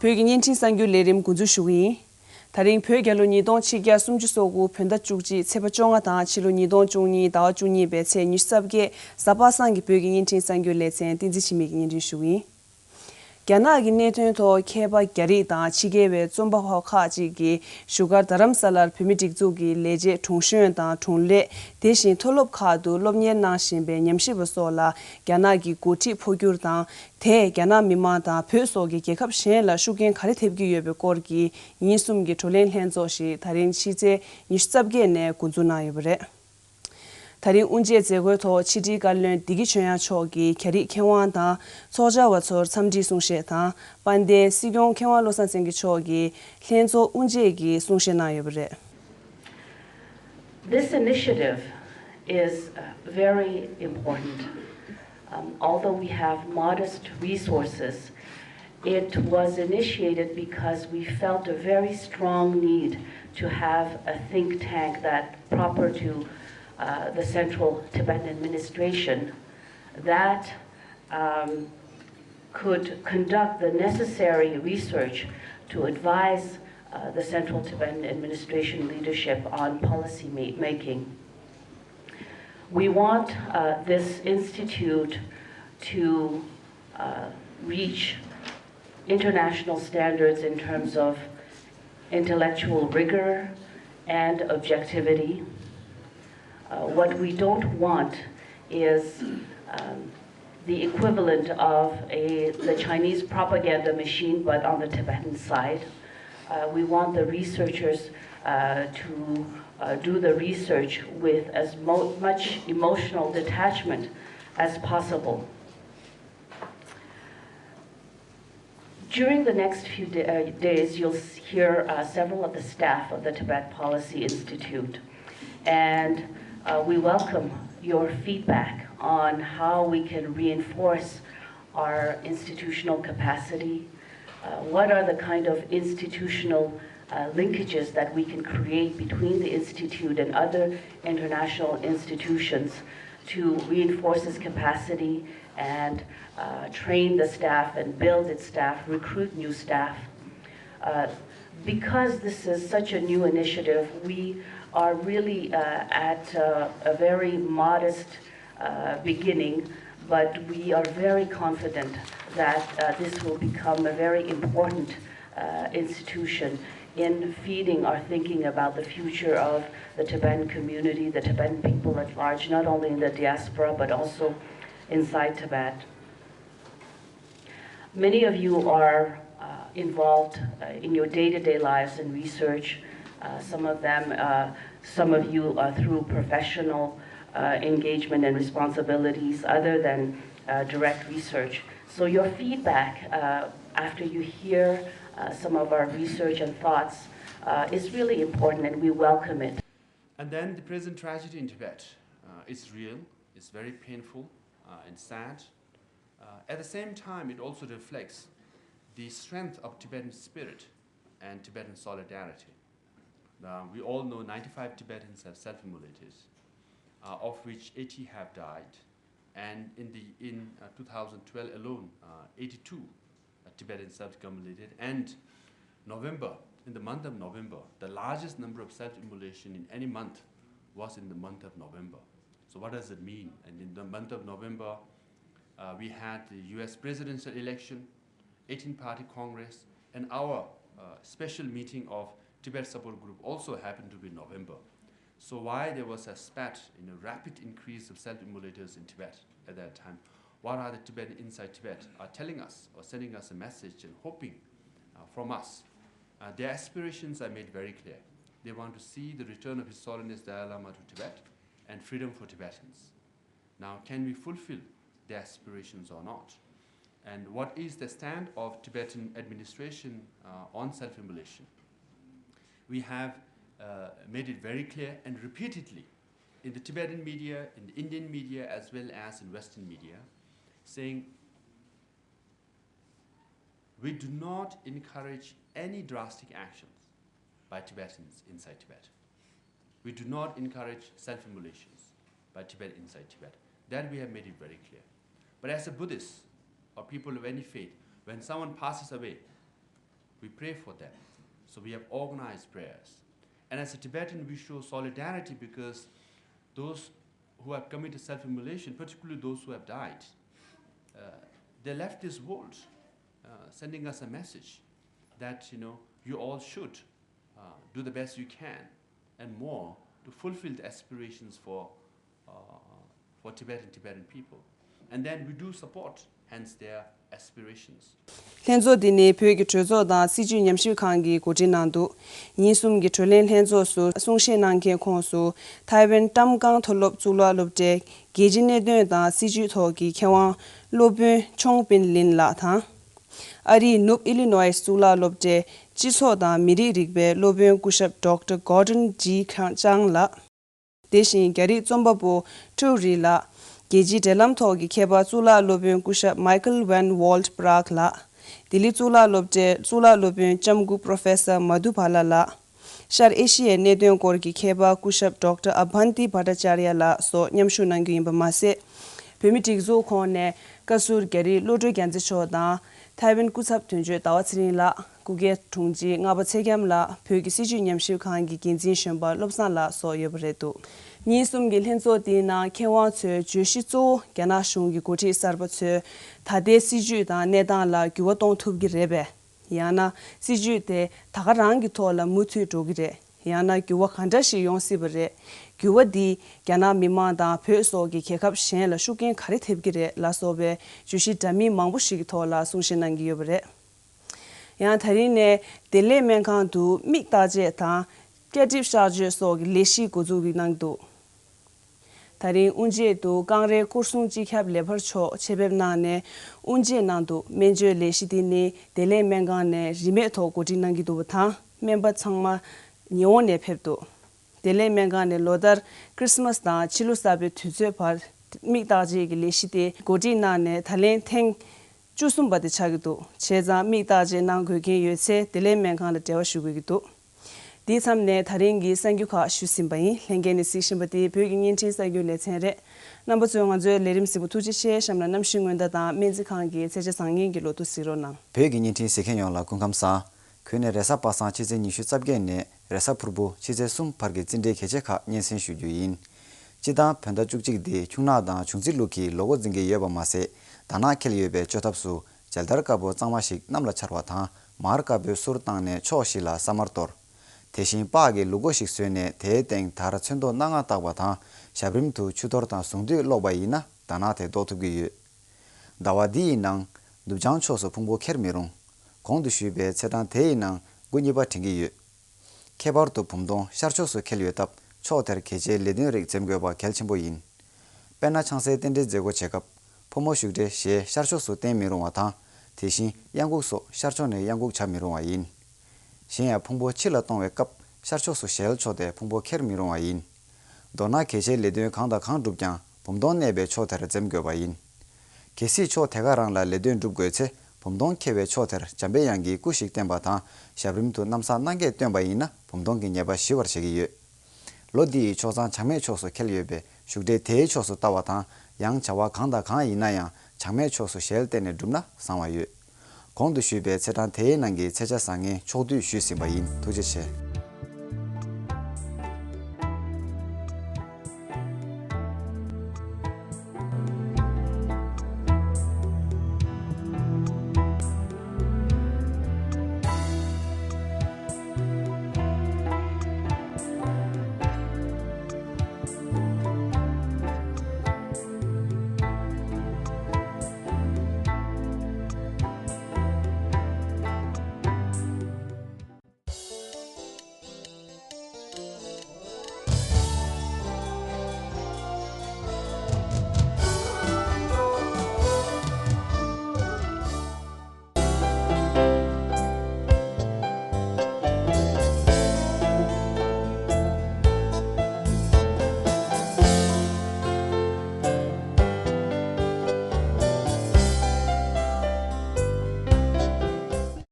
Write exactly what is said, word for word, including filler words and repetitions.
བོད་ཀྱི་བརྙན་འཕྲིན་གསར་འགྱུར་ལས་རིམ་འགོ་འཛུགས་ཞུ་གི་ཡིན། ད་རིང་བོད་རྒྱལ་ལོ་ཉིས་སྟོང་ཆིག་བརྒྱ་སུམ་ཅུ་སོ་དགུ་བོད་ཟླ་བཅུ་གཅིག་ཚེས་པ་བཅོ་ལྔ་དང་ཕྱི་ལོ་ཉིས་སྟོང་བཅུ་གཉིས་ཟླ་བ་བཅུ་གཉིས་པའི་ཚེས་ཉི་ཤུ་རྩ་བརྒྱད་གཟའ་པ་སངས་ཀྱི་བོད་ཀྱི་བརྙན་འཕྲིན་གསར་འགྱུར་ལེ་ཚན་བསྟན་འཛིན་འཆི་མེད་ཀྱིས་སྙན་སྒྲོན་ཞུ་གི་ཡིན། རྒྱ་ནག་གི་གནད་དོན་ཐོག་མཁས་པ་རྒྱ་རིགས་དང་ཕྱི་རྒྱལ་བའི་རྩོམ་པ་པོ་ཁག་ཅིག་གིས་བཞུགས་སྒར་རྡ་རམ་ས་ལར་བོད་མི་སྒྲིག་འཛུགས་ཀྱི་ལས་བྱེད་དྲུང་གཞོན་དང་དྲུང་ལས། དེ་བཞིན་མཐོ་སློབ་ཁག་ཏུ་སློབ་གཉེར་གནང་བཞིན་པའི་ཉམས་ཞིབ་པ་སོགས་ལ་རྒྱ་ནག་གི་འགོ་ཁྲིད་འཕོ་འགྱུར་དང་། དེས་རྒྱ་ནག་མི་དམངས་དང་བོད་སོགས་ཀྱི་རྒྱལ་ཁབ་གཞན་ལ་ཤུགས་རྐྱེན་ག་རེ་ཐེབས་ཀྱི་ཡོད་པའི་སྐོར་གྱི་ཉིན་གསུམ་གྱི་བགྲོ་གླེང་ལྷན་ཚོགས་ཤིག་ད་རིང་ཕྱི་ཚེས་ཉི་ཤུ་རྩ་བརྒྱད་ནས་འགོ་འཛུགས་གནང་ཡོད་པ་རེད། ད་རིང་དབུ་འབྱེད་མཛད་སྒོའི་ཐོག་ཕྱི་དྲིལ་བཀའ་བློན་བདེ་སྐྱིད་ཆོས་དབྱངས་མཆོག་གིས་རྒྱ་རིགས་མཁས་དབང་དང་ཚོགས་བཅར་བ་ཚོར་འཚམས་འདྲིའི་གསུང་བཤད་དང་། དཔལ་ལྡན་སྲིད་སྐྱོང་མཁས་དབང་བློ་བཟང་སེང་གེ་མཆོག་གིས་ལྷན་ཚོགས་དབུ་འབྱེད་ཀྱི་གསུང་བཤད་གནང་ཡོད་པ་རེད། This initiative is uh, very important. Um, although we have modest resources, it was initiated because we felt a very strong need to have a think tank that proper to uh, the Central Tibetan Administration that um, could conduct the necessary research to advise uh, the Central Tibetan Administration leadership on policy ma- making. We want uh, this institute to uh, reach international standards in terms of intellectual rigor and objectivity. Uh, what we don't want is um, the equivalent of a, the Chinese propaganda machine, but on the Tibetan side. Uh, we want the researchers uh, to uh, do the research with as mo- much emotional detachment as possible. During the next few da- uh, days, you'll s- hear uh, several of the staff of the Tibet Policy Institute, and uh, we welcome your feedback on how we can reinforce our institutional capacity. Uh, what are the kind of institutional uh, linkages that we can create between the Institute and other international institutions to reinforce its capacity and uh, train the staff and build its staff, recruit new staff. Uh, because this is such a new initiative, we are really uh, at uh, a very modest uh, beginning, but we are very confident that uh, this will become a very important uh, institution in feeding our thinking about the future of the Tibetan community, the Tibetan people at large, not only in the diaspora but also inside Tibet. Many of you are uh, involved uh, in your day to day lives in research, uh, some of them, uh, some of you uh, through professional uh, engagement and responsibilities other than uh, direct research. So, your feedback uh, after you hear uh, some of our research and thoughts uh, is really important and we welcome it. And then the present tragedy in Tibet uh, is real, it's very painful uh, and sad. Uh, at the same time, it also reflects the strength of Tibetan spirit and Tibetan solidarity. Uh, we all know ninety-five Tibetans have self immolated, uh, of which eighty have died. And in, the, in uh, two thousand twelve alone, uh, eighty-two uh, Tibetans self immolated. And November, in the month of November, the largest number of self immolation in any month was in the month of November. So, what does it mean? And in the month of November, uh, we had the U S presidential election, eighteen party Congress, and our uh, special meeting of Tibet Support Group also happened to be in November. So, why there was a spat in a rapid increase of self immolators in Tibet at that time? What are the Tibetan inside Tibet are telling us or sending us a message and hoping uh, from us? Uh, their aspirations are made very clear. They want to see the return of His Holiness Dalai Lama to Tibet and freedom for Tibetans. Now, can we fulfill their aspirations or not? And what is the stand of Tibetan administration uh, on self immolation? We have uh, made it very clear and repeatedly in the Tibetan media, in the Indian media, as well as in Western media, saying we do not encourage any drastic actions by Tibetans inside Tibet. We do not encourage self immolations by Tibet inside Tibet. That we have made it very clear. But as a Buddhist or people of any faith, when someone passes away, We pray for them. So we have organized prayers. And as a Tibetan, we show solidarity because those who have committed self-immolation, particularly those who have died, uh, they left this world, uh, sending us a message that, you know, you all should, uh, do the best you can and more to fulfill the aspirations for, uh, for Tibet and Tibetan people. And then we do support, hence their aspirations. ལྷན་ཚོགས་འདི་ནི་བོད་ཀྱི་གྲོས་ཚོགས་དང་སྲིད་བྱུས་ཉམས་ཞིབ་ཁང་གིས་གོ་སྒྲིག་གནང་འདུག་ཉིན་གསུམ་གྱི་གྲོས་གླེང་ལྷན་ཚོགས་སུ་གསུང་བཤད་གནང་མཁན་ཁོངས་སུ་ཐའེ་ཝན་ཀྲམ་ཀང་མཐོ་སློབ་གཙུག་ལག་སློབ་གྲྭའི་རྒྱལ་སྤྱིའི་གནད་དོན་དང་སྲིད་བྱུས་ཐོག་གི་མཁས་དབང་སློབ་དཔོན་ཆོང་པིན་ལིན་ལགས་དང་། ཨ་རིའི་ནུབ་ཨི་ལི་ནོའི་གཙུག་ལག་སློབ་གྲྭའི་སྤྱི་ཚོགས་དང་མི་རིགས་རིག་པའི་སློབ་དཔོན་སྐུ་ཞབས་ཌོག་ཊར་གོ་ཌོན་ཇི་ཁང་ཅང་ལགས། དེ་བཞིན་རྒྱ་རིགས་རྩོམ་པ་པོ་ཁྲུའུ་རི་ལགས། རྒྱལ་སྤྱིའི་འབྲེལ་ལམ་ཐོག་གི་མཁས་པ་གཙུག་ལག་སློབ་དཔོན་སྐུ་ཞབས་མའི་ཁལ་ཝན་ཝོལ་ཊི་པྲག་ལགས། ལྡི་ལི་གཙུག་ལག་སློབ་གྲྭའི་གཙུག་ལག་སློབ་དཔོན་ལྕམ་སྐུ་པྲོ་ཕེ་སར་མ་དྷུ་བྷ་ལ་ལགས། ཤར་ཨེ་ཤི་ཡའི་གནད་དོན་སྐོར་གྱི་མཁས་པ་སྐུ་ཞབས་ཌོག་ཊར་ཨ་བྷན་ཏི་བྷ་ཊ་ཅཱར་ཡ་ལགས་སོགས་མཉམ་ཞུགས་གནང་རྒྱུ་ཡིན་པ་མ་ཟད། བོད་མི་སྒྲིག་འཛུགས་ཁོངས་ནས་བཀའ་ཟུར་རྒྱ་རིགས་བློ་གྲོས་རྒྱལ་མཚན་མཆོག་དང་། ཐའེ་ཝན་སྐུ་ཚབ་དོན་གཅོད་ཟླ་བ་ཚེ་རིང་ལགས། སྐུ་སྒེར་དྲུང་ཆེ་ལྔ་པ་ཚེ་རྒྱམ་ལགས། བོད་ཀྱི་སྲིད་བྱུས་ཉམས་ཞིབ་ཁང་གི་འགན་འཛིན་གཞོན་པ་བློ་བཟང་ལགས་སོགས་ཡོད་པ་རེད་འདུག་ཉིན་གསུམ་གྱི་ལྷན་ཚོགས་འདིའི་ནང་མཁས་དབང་ཚོའི་བརྗོད་གཞི་གཙོ་བོ་རྒྱ་ནག་གཞུང་གི་འགོ་ཁྲིད་གསར་པ་ཚོས་ད་ལྟའི་སྲིད་བྱུས་དང་གནས་སྟངས་ལ་འགྱུར་བ་གཏོང་ཐུབ་ཀྱི་རེད་པས། ཡང་ན་སྲིད་བྱུས་དེ་ད་ག་རང་གི་ཐོག་ལ་མུ་མཐུད་འགྲོ་གི་རེད། ཡང་ན་འགྱུར་བ་ག་འདྲ་ཞིག་ཡོང་སྲིད་པ་རེད། འགྱུར་བ་འདིས་རྒྱ་ནག་མི་དམངས་དང་བོད་སོགས་ཀྱི་རྒྱལ་ཁབ་གཞན་ལ་ཤུགས་རྐྱེན་ག་རེ་ཐེབས་ཀྱི་རེད་ལ་སོགས་པའི་བརྗོད་གཞི་འདྲ་མིན་མང་པོ་ཞིག་གི་ཐོག་ལ་གསུང་བཤད་གནང་གི་ཡོད་པ་རེད། ཡང་ད་རིང་ནས་བདེ་ལེགས་སྨན་ཁང་དུ་མིག་བརྟག་དཔྱད་དང་། སྐྱ་གྲིབ་གཤག་བཅོས་སོགས་ཀྱི་ལས་གཞི་འགོ་འཛུགས་གནང་འདུག་ད་རིང་དབུ་འབྱེད་དུ་ཀང་རའི་སྐོར་སྲུང་སྤྱི་ཁྱབ་ལས་འཕར་མཆོག་ཆེད་ཕེབས་གནང་ནས་དབུ་འབྱེད་གནང་འདུག་སྨན་བཅོས་ལས་གཞི་འདི་ནི་བདེ་ལེགས་སྨན་ཁང་ནས་རིན་མེད་ཐོག་གོ་སྒྲིག་གནང་གི་འདུག་པ་དང་། སྨན་པ་ཚང་མ་ཉི་འོང་ནས་ཕེབས་འདུག་བདེ་ལེགས་སྨན་ཁང་ནས་ལོ་ལྟར་ཁྲིས་མས་དང་ཕྱི་ལོ་གསར་པའི་དུས་ཚོད་བར་མིག་བརྟག་དཔྱད་ཀྱི་ལས་གཞི་དེ་གོ་སྒྲིག་གནང་ནས་ད་ལན་ཐེངས་བཅུ་གསུམ་པ་དེ་ཆགས་ཀྱི་འདུག་བྱས་ཙང་མིག་བརྟག་དཔྱད་གནང་དགོས་མཁན་ཡོད་ཚེ་བདེ་ལེགས་སྨན་ཁང་ལ་འབྲེལ་བ་ཞུ་དགོས་ཀྱི་འདུག་དེའི་མཚམས་ནས་ད་རིང་གི་གསར་འགྱུར་ཁག་ཞུས་ཟིན་པ་ཡིན། ལྷན་རྒྱས་ནས་གཟིགས་བཞིན་པ་དེ་བོད་ཀྱི་བརྙན་འཕྲིན་གསར་འགྱུར་ལེ་ཚན་རེད། རྣམ་པ་ཚོས་ང་ཚོའི་ལས་རིམ་གཟིགས་པ་ཐུགས་རྗེ་ཆེ། གཤམ་ལ་གནམ་གཤིས་སྔོན་བརྡ་དང་སྨན་རྩིས་ཁང་གི་ཚེས་ཆ་བཟང་ངན་གྱི་ལོ་ཐོ་གཟིགས་རོགས་གནང་། བོད་ཀྱི་བརྙན་འཕྲིན་གཟིགས་མཁན་ཡོངས་ལ་སྐུ་ཁམས་བཟང་། གུས་ནས་རེས་གཟའ་པ་སངས་ཕྱི་ཚེས་ཉི་ཤུ་རྩ་བརྒྱད་ནས་རེས་གཟའ་ཕུར་བུ་ཕྱི་ཚེས་གསུམ་བར་གྱི་རྩིས་འབྲས་གལ་ཆེ་ཁག་སྙན་སེང་ཞུ་རྒྱུ་ཡིན། སྤྱི་བཏང་བོད་ཟླ་བཅུ་གཅིག་འདི་ཁྱུང་ནག་དང་འབྱུང་རྩིས་ལུག་གི་ལོ་འགོ་འཛིན་གྱི་ཡོད་པ་མ་ཟད། དར་ནག་འཁེལ་ཡོད་པའི་བཅོས་ཐབས་སུ། མཇལ་དར་དཀར་པོ་གཙང་མ་ཞིག་གནམ་ལ་འཕྱར་བ་དང་། མར་དཀར་པོའི་གསུར་བཏང་ནས་ཕྱོགས་བཞི་ལ་ས་དམར་གཏོར། དེ་བཞིན་པགས་ཀྱི་ལུག་མགོ་ཞིག་བཟོས་ནས་དེའི་སྟེང་དར་ཚོན་མདོག་སྣ་ལྔ་བཏགས་པ་དང་། ཞབས་རིམ་དུ་ཆུ་གཏོར་དང་གཟུངས་བསྡུས་ཀློག་པ་ཡིན་ན་དར་ནག་དེ་ཟློག་ཐུབ་ཀྱི་ཡོད། ཟླ་བ་འདི་ཡི་ནང་། ནུབ་བྱང་ཕྱོགས་སུ་ཕུང་པོ་འཁྱེར་མི་རུང་། གོང་དུ་ཞུས་པའི་ཚེས་གྲངས་དེ་ཡི་ནང་དགུ་གཉིས་པ་དྲན་གྱི་ཡོད། ཁྱད་པར་དུ་བུམ་སྟོང་ཤར་ཕྱོགས་སུ་འཁེལ་ཡོད་སྟབས་ཕྱོགས་དེར་གལ་ཆེའི་ལས་དོན་རིགས་འཛེམ་དགོས་པ་གལ་ཆེན་པོ་ཡིན། དཔེར་ན་ཆང་སའི་རྟེན་འབྲེལ་མཛད་སྒོ་བྱེད་སྐབས་ཕོ་མོ་བཞུགས་གྲལ་ཞལ་ཤར་ཕྱོགས་སུ་བསྟན་མི་རུང་བ་དང་། དེ་བཞིན་གཡང་འགུགས་སོགས་ཤར་ཕྱོགས་ནས་གཡང་འགུགས་བྱ་མི་རུང་བ་ཡིན། གཞན་ཡང་ཕུང་པོ་ཕྱི་ལ་གཏོང་བའི་སྐབས་ཤར་ཕྱོགས་སུ་ཞལ་ཕྱོགས་ཏེ་ཕུང་པོ་འཁྱེར་མི་རུང་བ་ཡིན། མདོར་ན་གལ་ཆེའི་ལས་དོན་གང་དང་གང་བསྒྲུབས་ཀྱང་བུམ་སྟོང་གནས་པའི་ཕྱོགས་དེར་འཛེམ་དགོས་པ་ཡིན། གལ་སྲིད་ཕྱོགས་དེ་ག་རང་ལ་ལས་དོན་སྒྲུབ་དགོས་ཚེ་བུམ་སྟོང་འཁེལ་བའི་ཕྱོགས་དེར་འཇམ་པའི་དབྱངས་ཀྱི་སྐུ་ཞིག་བསྟན་པ་དང་ཞབས་རིམ་དུ་གནམ་ས་སྣང་བརྒྱད་བཏོན་པ་ཡིན་ན་བུམ་སྟོང་གི་ཉེས་པ་ཞི་བར་བྱེད་ཀྱི་ཡོད། ལོ་འདི་ཡི་ཕྱོགས་གཙང་བྱང་སྨད་ཕྱོགས་སུ་འཁེལ་ཡོད་པས་བཞུགས་གྲལ་དེའི་ཕྱོགས་སུ་ལྟ་བ་དང་ཡང་བྱ་བ་གང་དང་གང་ཡིན་ན་ཡང་བྱང་སྨད་ཕྱོགས་སུ་ཞལ་བསྟན་ནས་བསྒྲུབས་ན་བཟང་བ་ཡོད། གོང་དུ་ཞུས་པའི་ཚེས་གྲངས་དེའི་ནང་གི་ཚེས་ཆ་བཟང་ངན་ཕྱོགས་བསྡུས་ཞུས་ཟིན་པ་ཡིན། ཐུགས་རྗེ་ཆེ།